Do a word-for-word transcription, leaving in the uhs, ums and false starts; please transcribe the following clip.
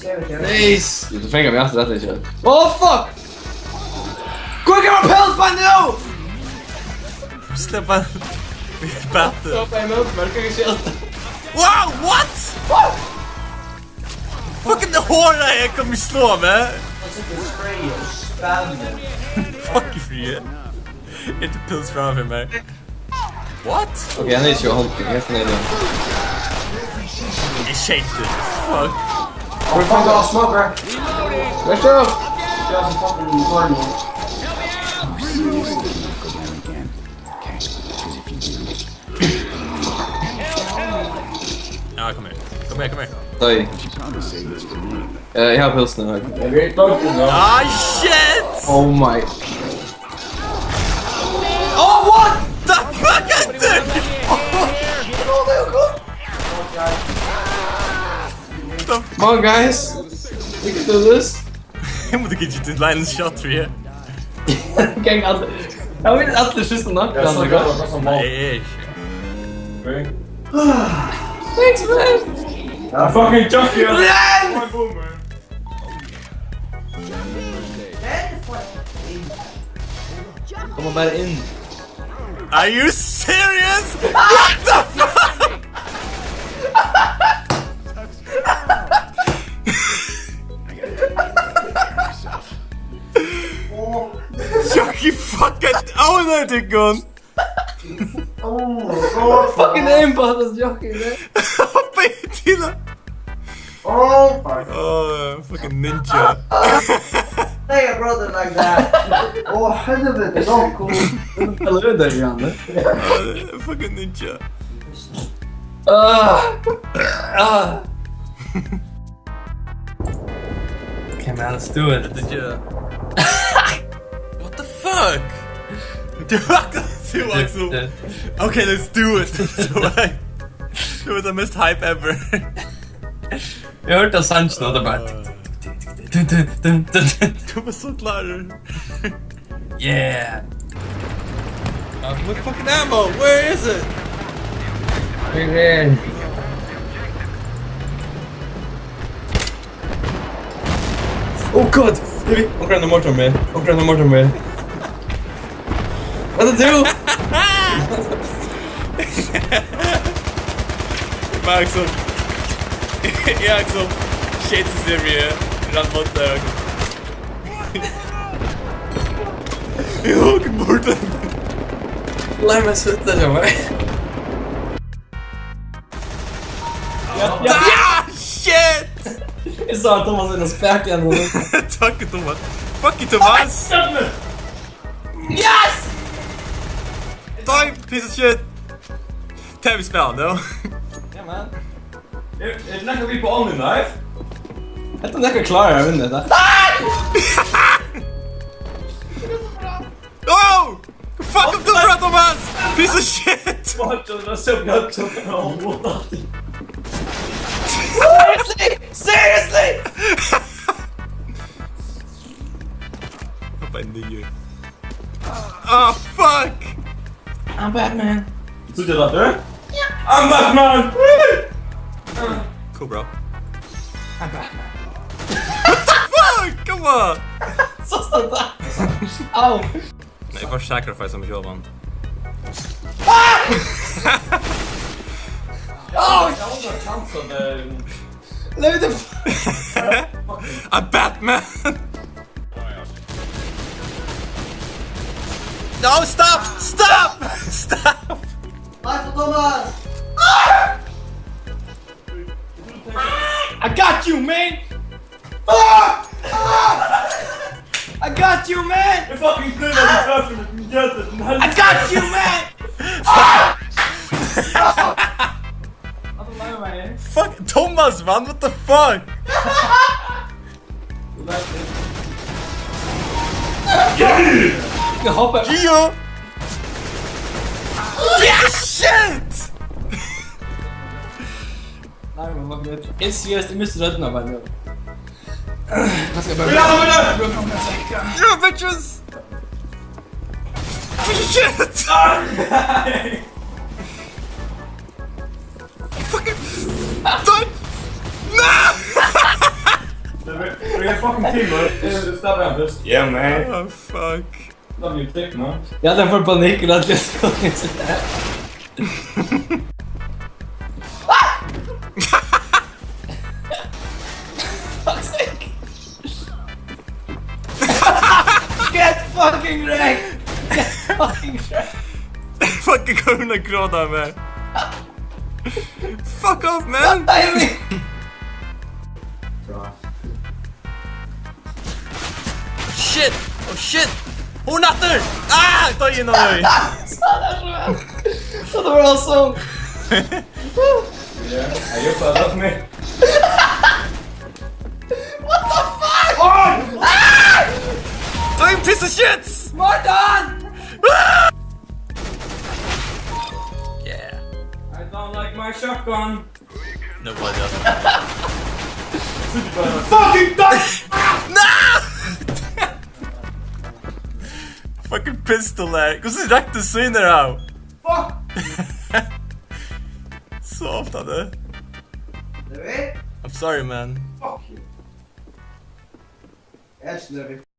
Nice! Jú, tú fangar meg aftur, rættiliga ikki. Oh, fuck! Hví gevur hann pils bara nú? Slepp hann. Bæti. Stoppa ein mótmæli, hví ikki alt? Wow, what? Fucking hora, eg kom í slov, eh? Fuck you, frie. Ikki pils framfyri meg. What? Okay, hann er ikki á hondini. Eg finn tað. Eg skeiti. Fuck. We're fucking all smoke, bro. Let's go. Ja, kom her. Kom her, kom her. Sorry. Eh, eg havi pils nú, her. Ah, shit! Oh my. Oh, what the fuck is this? Come on, guys. We can do this. Eg mátti ikki til line shot fyri. Gang allir. Ja, vit allir skjóta nokk. Ja, so gott, gott, gott. Nei, eg eri ikki. Thanks, man. Ja, fucking Chucky, ja. Ren! Come on, boomer. Kom bara inn. Are you serious? What the fuck? Chucky fucking owner, tykkum. Oh my God. Fucking aimbot as Chucky, man. Hoppa í til hann. Oh my God. Oh, fucking ninja. Say a brother like that. Oh, helvete, no, cool. Hvat er det, Janne? Oh, fucking ninja. Ah. Ah. Okay, man, let's do it. Did you? What the fuck? Do I go to Axel? Okay, let's do it. So I, it was the most hype ever. Eg hoyrdi av sangin, og tað bara dun, dun, dun, dun, dun. Tú var so klárur. Yeah. Uh, what fucking ammo? Where is it? Right there. Oh God! Baby, onkur er mortar meg. Onkur er mortar meg. Hvat er tú? Eg bara, Axel. Eg, Axel. Shit, Siri. Rann mot deg. Eg hugdi bort. Leið meg sutta, Thomas. Ja, ja. Ja, shit! Eg sá at Thomas var spakað hann. Takk, Thomas. Fuck you, Thomas. Yes! Die, piece of shit. Tað er vist spæl, no? Ja, man. Er, er nakar við på Only Knife? Hetta er nakar klárar at vinna hetta. Oh! Fuck up the Thomas! Piece of shit! Fuck, tað var so gott, so gott. Seriously? Seriously? Hoppa inn í. Ah, fuck! I'm Batman. Síggja tað aftur? I'm Batman! Cool, bro. I'm Batman. What the fuck? Come on! So stutt. Au. Nei, eg fái sacrifice meg sjálvan. Ah! Oh! Eg havi ongan chance at, eh, Leave the f-, I'm Batman! No, stop! Stop! Stop! Michael Thomas! I got you, man! Fuck! I got you, man! Eg fucking bløðir í kjøtið, men helvete. I got you, man! Fuck, Thomas, man, what the fuck? Eg hoppa. Gio! Piece of shit! Nei, men fuck it. Eg seriøst, eg misti røddina bara nú. Hvat skal eg bara... Ja, bitches! Shit! Nei! Fucking... Don't! No! Three fucking team, bro. Just stop him first. Yeah, man. Oh, fuck. Love you, dick, man. Ja, den får panikk, la det. Fuck's sake. Get fucking wrecked! Get fucking wrecked! Fucking, kom inn og gråta meg. Fuck off, man! Nei, men Shit! Oh shit! Hon aftur! Ah! Doy inn á deg! That was awesome! Yeah, I hope I love me. What the fuck? Oh! Ah! Doy, piece of shit! Morton! Ah! Yeah. I don't like my shotgun. Nobody does. Fucking die! No! Fucking pistol, eh? Hvussu rakti tú sínar av? Fuck! So ofta, det. David? I'm sorry, man. Fuck you. Eg elski teg, David.